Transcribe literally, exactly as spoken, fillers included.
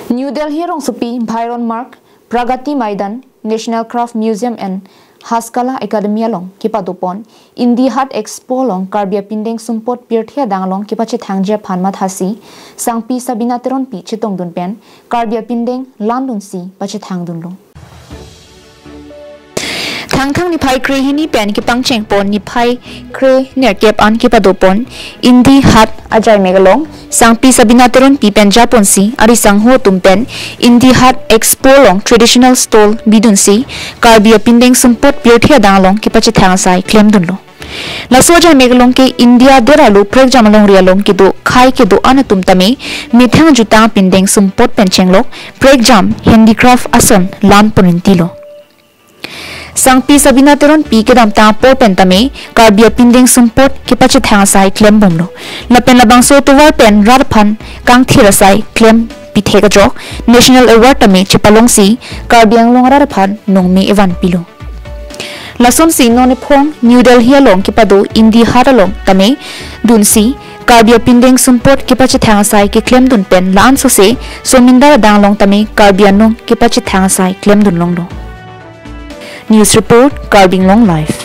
New Delhi rongsopi Bhairon Marg, Pragati Maidan, National Craft Museum and Haskala Academy along kepadopon Indi Hat Expo along Karbi apindeng sumpot pirthe adang along kepachethangji aphan mathasi Sangpi Sabina Teronpi chetongdun pen Karbi apindeng landunsi pachethangdunlo. Thangthang niphai krehini pen kepangchengpon niphai krenerkep an kepadopon Indi Hat ajaimek along Sangpi Sabina Teronpi pen japonsi arisangho atum pen Indi Hat Expo along traditional stall bidunsi Karbi apindeng sumpot pirthe adang along kepachethang asai klemdunlo. Laso ajaimek along ke India deralo prekjam alongri along kedo khei kedo-an atum tame methang jutang apindeng sumpot pen chenglok prekjam handicraft ason lam ponrintilo. Sangpi Sabina Teronpi kedamtang apor pen tame Karbi apindeng sumpot kepachethang asai klembomlo. Lapen labangso atovar pen rat aphan kangthir asai klem pithek ajok National Award tame chepalongsi Karbi Anglong arat aphan nongme evanpilo. Lasonsi non ephong New Delhi along kepado Indi Hat along tame dunsi Karbi apindeng sumpot kepachethang asai keklemdun pen la-an sose somindar adang along tame Karbi anong kepachethang asai klemdunlonglo. News report, Karbi Anglong Live.